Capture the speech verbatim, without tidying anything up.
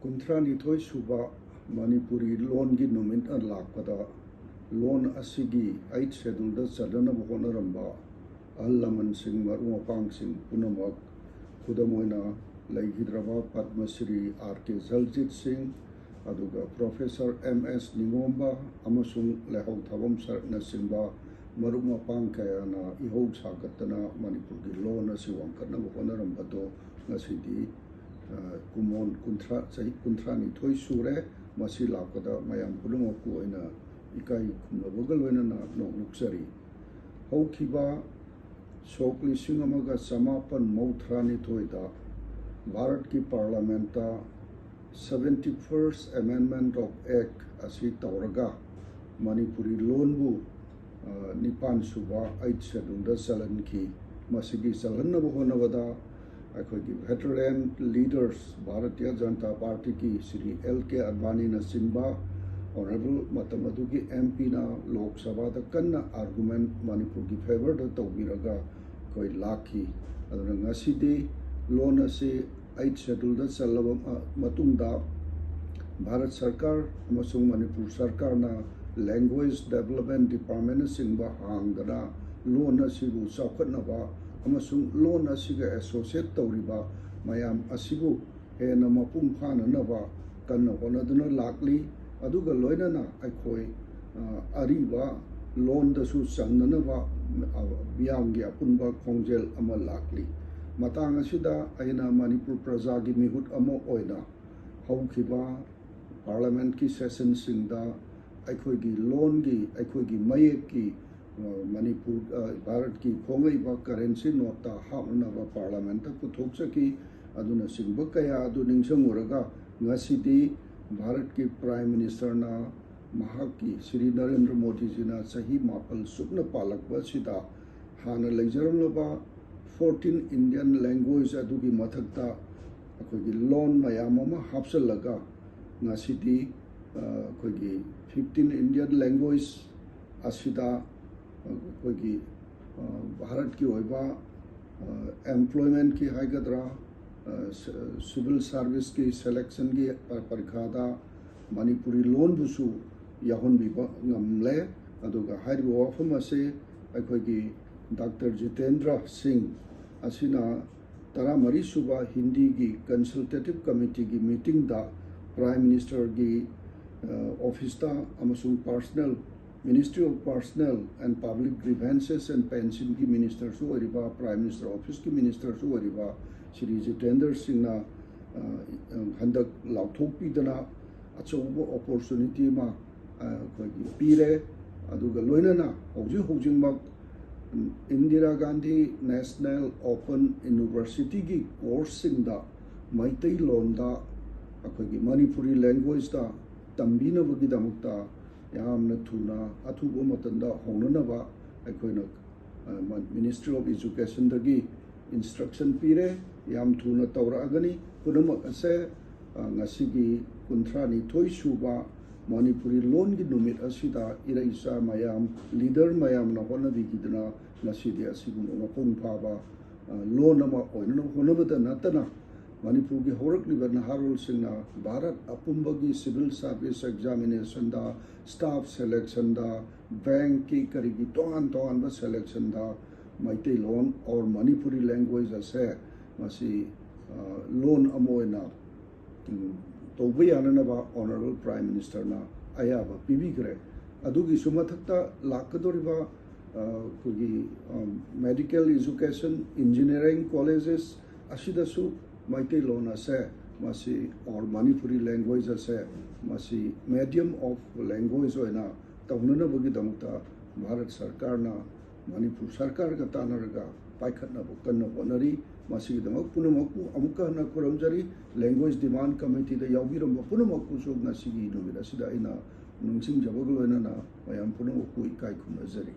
ꯀꯨꯟꯊ꯭ꯔꯥꯅꯤꯊꯣꯏ ꯁꯨꯕ ꯃꯅꯤꯄꯨꯔꯤ ꯂꯣꯟꯒꯤ ꯅꯨꯃꯤꯠꯅ ꯂꯥꯛꯄꯗ, ꯂꯣꯟ ꯑꯁꯤꯒꯤ ꯑꯩꯠ ꯁꯦꯗꯨꯜꯗ ꯆꯟꯅꯅꯕ ꯍꯣꯠꯅꯔꯝꯕ ꯑꯍꯜ ꯂꯃꯟꯁꯤꯡ, ꯃꯔꯨꯞ ꯃꯄꯥꯡꯁꯤꯡ ꯄꯨꯝꯅꯃꯛ, ꯈꯨꯗꯝ ꯑꯣꯏꯅ ꯂꯩꯈꯤꯗ꯭ꯔꯕ ꯄꯗꯃ ꯁ꯭ꯔꯤ ꯑꯥꯔ ꯀꯦ ꯖꯜꯖꯤꯠ ꯁꯤꯡ, ꯑꯗꯨꯒ ꯄ꯭ꯔꯣꯐꯦꯁꯔ ꯑꯦꯝ ꯑꯦꯁ ꯅꯤꯉꯣꯝꯕ ꯑꯃꯁꯨꯡ ꯂꯩꯍꯧ ꯊꯥꯕꯝ ꯁꯔꯠꯅꯆꯤꯡꯕ ꯃꯔꯨꯞ ꯃꯄꯥꯡ ꯀꯌꯥꯅ ꯏꯍꯧ ꯁꯥꯒꯠꯇꯅ ꯃꯅꯤꯄꯨꯔꯒꯤ ꯂꯣꯟ ꯑꯁꯤ ꯋꯥꯡꯈꯠꯅꯕ ꯍꯣꯠꯅꯔꯝꯕꯗꯣ ꯉꯁꯤꯗꯤ, ꯑ, ꯀꯨꯝꯑꯣꯟ ꯀꯨꯟꯊ꯭ꯔꯥ, ꯆꯍꯤ ꯀꯨꯟꯊ꯭ꯔꯥꯅꯤꯊꯣꯏ ꯁꯨꯔꯦ꯫ ꯃꯁꯤ ꯂꯥꯛꯄꯗ ꯃꯌꯥꯝ ꯄꯨꯝꯅꯃꯛꯄꯨ ꯑꯩꯅ ꯏꯀꯥꯏ ꯈꯨꯝꯅꯕꯒ ꯂꯣꯏꯅꯅ ꯅꯣꯛꯅꯤꯡꯖꯔꯤ꯫ ꯍꯧꯈꯤꯕ ꯁꯣꯛ ꯂꯤꯁꯤꯡ ꯑꯃꯒ ꯆꯃꯥꯄꯟ ꯃꯧꯗ꯭ꯔꯥꯅꯤꯊꯣꯏꯗ ꯚꯥꯔꯠꯀꯤ ꯄꯥꯔꯂꯥꯃꯦꯟꯠꯇ seventy first Amendment of Act ꯑꯁꯤ ꯇꯧꯔꯒ ꯃꯅꯤꯄꯨꯔꯤ ꯂꯣꯟꯕꯨ, ꯑ, ꯅꯤꯄꯥꯟ ꯁꯨꯕ ꯑꯩꯠ ꯁꯦꯗꯨꯜꯗ ꯆꯜꯍꯟꯈꯤ꯫ ꯃꯁꯤꯒꯤ ꯆꯜꯍꯟꯅꯕ ꯍꯣꯠꯅꯕꯗ ꯑꯩꯈꯣꯏꯒꯤ veteran leaders, ꯚꯥꯔꯇꯤꯌ ꯖꯅꯇꯥ ꯄꯥꯔꯇꯤꯒꯤ ꯁ꯭ꯔꯤ ꯑꯦꯜ ꯀꯦ ꯑꯗꯚꯥꯅꯤꯅꯆꯤꯡꯕ honourable ꯃꯇꯝ ꯑꯗꯨꯒꯤ ꯑꯦꯝ ꯄꯤꯅ ꯂꯣꯛ ꯁꯚꯥꯗ ꯀꯟꯅ argument ꯃꯅꯤꯄꯨꯔꯒꯤ favourꯗ ꯇꯧꯕꯤꯔꯒ ꯑꯩꯈꯣꯏ ꯂꯥꯛꯈꯤ꯫ ꯑꯗꯨꯅ ꯉꯁꯤꯗꯤ ꯂꯣꯟ ꯑꯁꯤ ꯑꯩꯠ ꯁꯦꯗꯨꯜꯗ ꯆꯜꯂꯕ ꯃ-, ꯃꯇꯨꯡꯗ ꯚꯥꯔꯠ ꯁꯔꯀꯥꯔ ꯑꯃꯁꯨꯡ ꯃꯅꯤꯄꯨꯔ ꯁꯔꯀꯥꯔꯅ language development departmentꯅꯆꯤꯡꯕ ꯍꯥꯡꯗꯅ ꯂꯣꯟ ꯑꯁꯤꯕꯨ ꯆꯥꯎꯈꯠꯅꯕ ꯑꯃꯁꯨꯡ ꯂꯣꯟ ꯑꯁꯤꯒ associate ꯇꯧꯔꯤꯕ ꯃꯌꯥꯝ ꯑꯁꯤꯕꯨ ꯍꯦꯟꯅ ꯃꯄꯨꯡ ꯐꯥꯅꯅꯕ ꯀꯟꯅ ꯍꯣꯠꯅꯗꯨꯅ ꯂꯥꯛꯂꯤ꯫ ꯑꯗꯨꯒ ꯂꯣꯏꯅꯅ ꯑꯩꯈꯣꯏ, ꯑ, ꯑꯔꯤꯕ ꯂꯣꯟꯗꯁꯨ ꯆꯟꯅꯅꯕ, ꯑ, ꯃꯤꯌꯥꯝꯒꯤ ꯑꯄꯨꯟꯕ ꯈꯣꯡꯖꯦꯜ ꯑꯃ ꯂꯥꯛꯂꯤ꯫ ꯃꯇꯥꯡ ꯑꯁꯤꯗ ꯑꯩꯅ ꯃꯅꯤꯄꯨꯔ ꯄ꯭ꯔꯖꯥꯒꯤ ꯃꯤꯍꯨꯠ ꯑꯃ ꯑꯣꯏꯅ ꯍꯧꯈꯤꯕ ꯄꯥꯔꯂꯥꯃꯦꯟꯠꯀꯤ ꯁꯦꯁꯟꯁꯤꯡꯗ ꯑꯩꯈꯣꯏꯒꯤ ꯂꯣꯟꯒꯤ, ꯑꯩꯈꯣꯏꯒꯤ ꯃꯌꯦꯛꯀꯤ, ꯑ, ꯃꯅꯤꯄꯨꯔ, ꯑ, ꯚꯥꯔꯠꯀꯤ ꯈꯣꯡꯂꯩꯕ currency noteꯇ ꯍꯥꯞꯅꯅꯕ ꯄꯥꯔꯂꯥꯃꯦꯟꯠꯇ ꯄꯨꯊꯣꯛꯆꯈꯤ꯫ ꯑꯗꯨꯅꯆꯤꯡꯕ ꯀꯌꯥ ꯑꯗꯨ ꯅꯤꯡꯁꯤꯡꯉꯨꯔꯒ ꯉꯁꯤꯗꯤ ꯚꯥꯔꯠꯀꯤ Prime Ministerꯅ ꯃꯍꯥꯛꯀꯤ ꯁ꯭ꯔꯤ ꯅꯔꯦꯟꯗ꯭ꯔ ꯃꯣꯗꯤꯖꯤꯅ ꯆꯍꯤ ꯃꯥꯄꯜ ꯆꯨꯞꯅ ꯄꯥꯜꯂꯛꯄ ꯑꯁꯤꯗ ꯍꯥꯟꯅ ꯂꯩꯖꯔꯝꯂꯕ fourteen Indian language ꯑꯗꯨꯒꯤ ꯃꯊꯛꯇ ꯑꯩꯈꯣꯏꯒꯤ ꯂꯣꯟ ꯃꯌꯥꯝ ꯑꯃ ꯍꯥꯞꯆꯤꯜꯂꯒ ꯉꯁꯤꯗꯤ, ꯑ, ꯑꯩꯈꯣꯏꯒꯤ fifteen Indian language ꯑꯁꯤꯗ ꯑꯩꯈꯣꯏꯒꯤ, ꯑ, ꯚꯥꯔꯠꯀꯤ ꯑꯣꯏꯕ, ꯑ, employmentꯀꯤ ꯍꯥꯏꯒꯗ꯭ꯔꯥ, ꯑ, ꯁ-, civil service ꯀꯤ selection ꯒꯤ ꯄ-, ꯄꯔꯤꯈꯥꯗ ꯃꯅꯤꯄꯨꯔꯤ ꯂꯣꯟꯕꯨꯁꯨ ꯌꯥꯎꯍꯟꯕꯤꯕ ꯉꯝꯂꯦ꯫ ꯑꯗꯨꯒ ꯍꯥꯏꯔꯤꯕ ꯋꯥꯐꯝ ꯑꯁꯤ ꯑꯩꯈꯣꯏꯒꯤ ꯗꯥꯛꯇꯔ ꯖꯤꯇꯦꯟꯗ꯭ꯔ ꯁꯤꯡ ꯑꯁꯤꯅ ꯇꯔꯥꯃꯔꯤ ꯁꯨꯕ ꯍꯤꯟꯗꯤꯒꯤ consultative committee ꯒꯤ meeting ꯗ Prime Minister ꯒꯤ, ꯑ, office ꯇ ꯑꯃꯁꯨꯡ personal, Ministry of Personnel and Public Grievances and Pension ꯒꯤ minister ꯁꯨ ꯑꯣꯏꯔꯤꯕ, Prime Minister office ꯀꯤ minister ꯁꯨ ꯑꯣꯏꯔꯤꯕ ꯁ꯭ꯔꯤ ꯖꯤꯇꯦꯟꯗ꯭ꯔ ꯁꯤꯡꯅ, ꯑ, ꯍꯟꯗꯛ ꯂꯥꯎꯊꯣꯛꯄꯤꯗꯅ ꯑꯆꯧꯕ opportunity ꯑꯃ, ꯑ, ꯑꯩꯈꯣꯏꯒꯤ ꯄꯤꯔꯦ꯫ ꯑꯗꯨꯒ ꯂꯣꯏꯅꯅ ꯍꯧꯖꯤꯛ ꯍꯧꯖꯤꯛꯃꯛ Indira Gandhi National Open University ꯒꯤ course ꯁꯤꯡꯗ ꯃꯩꯇꯩꯂꯣꯟꯗ ꯑꯩꯈꯣꯏꯒꯤ Manipuri language ꯇ ꯇꯝꯕꯤꯅꯕꯒꯤꯗꯃꯛꯇ ꯌꯥꯝꯅ ꯊꯨꯅ ꯑꯊꯨꯕ ꯃꯇꯝꯗ ꯍꯧꯅꯅꯕ ꯑꯩꯈꯣꯏꯅ, ꯑ, ꯃ-, Ministry of Education ꯗꯒꯤ instruction ꯄꯤꯔꯦ꯫ ꯌꯥꯝ ꯊꯨꯅ ꯇꯧꯔꯛꯑꯒꯅꯤ꯫ ꯄꯨꯝꯅꯃꯛ ꯑꯁꯦ, ꯑ, ꯉꯁꯤꯒꯤ ꯀꯨꯟꯊ꯭ꯔꯥ ꯅꯤꯊꯣꯏ ꯁꯨꯕ ꯃꯅꯤꯄꯨꯔꯤ ꯂꯣꯟꯒꯤ ꯅꯨꯃꯤꯠ ꯑꯁꯤꯗ ꯏꯔꯩꯆꯥ ꯃꯌꯥꯝ, leader ꯃꯌꯥꯝꯅ ꯍꯣꯠꯅꯕꯤꯈꯤꯗꯅ ꯉꯁꯤꯗꯤ ꯑꯁꯤꯒꯨꯝꯕ ꯃꯄꯨꯡ ꯐꯥꯕ, ꯑ, ꯂꯣꯟ ꯑꯃ ꯑꯣꯏꯅꯅꯕ ꯍꯣꯠꯅꯕꯗ ꯅꯠꯇꯅ ꯃꯅꯤꯄꯨꯔꯒꯤ ꯍꯧꯔꯛꯂꯤꯕ ꯅꯍꯥꯔꯣꯜꯁꯤꯡꯅ ꯚꯥꯔꯠ ꯑꯄꯨꯝꯕꯒꯤ civil service examination ꯗ, staff selection ꯗ, bank ꯀꯤ ꯀꯔꯤꯒꯤ ꯇꯣꯉꯥꯟ ꯇꯣꯉꯥꯟꯕ selection the Meiteilon or Manipuri language ꯑꯁꯦ ꯃꯁꯤ, ꯑ, ꯂꯣꯟ ꯑꯃ ꯑꯣꯏꯅ, ꯎꯝ, ꯇꯧꯕ ꯌꯥꯅꯅꯕ Honourable Prime Minister ꯅ ꯑꯌꯥꯕ ꯄꯤꯕꯤꯈ꯭ꯔꯦ꯫ ꯑꯗꯨꯒꯤꯁꯨ ꯃꯊꯛꯇ ꯂꯥꯛꯀꯗꯧꯔꯤꯕ, ꯑ, ꯑꯩꯈꯣꯏꯒꯤ, ꯑ, medical education, engineering colleges ꯑꯁꯤꯗꯁꯨ ꯃꯩꯇꯩꯂꯣꯟ ꯑꯁꯦ ꯃꯁꯤ or Manipuri language ꯑꯁꯦ ꯃꯁꯤ medium of language ꯑꯣꯏꯅ ꯇꯧꯅꯅꯕꯒꯤꯗꯃꯛꯇ ꯚꯥꯔꯠ ꯁꯔꯀꯥꯔꯅ ꯃꯅꯤꯄꯨꯔ ꯁꯔꯀꯥꯔꯒ ꯇꯥꯟꯅꯔꯒ ꯄꯥꯏꯈꯠꯅꯕ ꯀꯟꯅ ꯍꯣꯠꯅꯔꯤ꯫ ꯃꯁꯤꯒꯤꯗꯃꯛ ꯄꯨꯝꯅꯃꯛꯄꯨ ꯑꯃꯨꯛꯀ ꯍꯟꯅ ꯈꯨꯔꯨꯝꯖꯔꯤ꯫ Language Demand Committee ꯗ ꯌꯥꯎꯕꯤꯔꯝꯕ ꯄꯨꯝꯅꯃꯛꯄꯨꯁꯨ ꯉꯁꯤꯒꯤ ꯅꯨꯃꯤꯠ ꯑꯁꯤꯗ ꯑꯩꯅ ꯅꯤꯡꯁꯤꯡꯖꯕꯒ ꯂꯣꯏꯅꯅ ꯃꯌꯥꯝ ꯄꯨꯝꯅꯃꯛꯄꯨ ꯏꯀꯥꯏ ꯈꯨꯝꯅꯖꯔꯤ꯫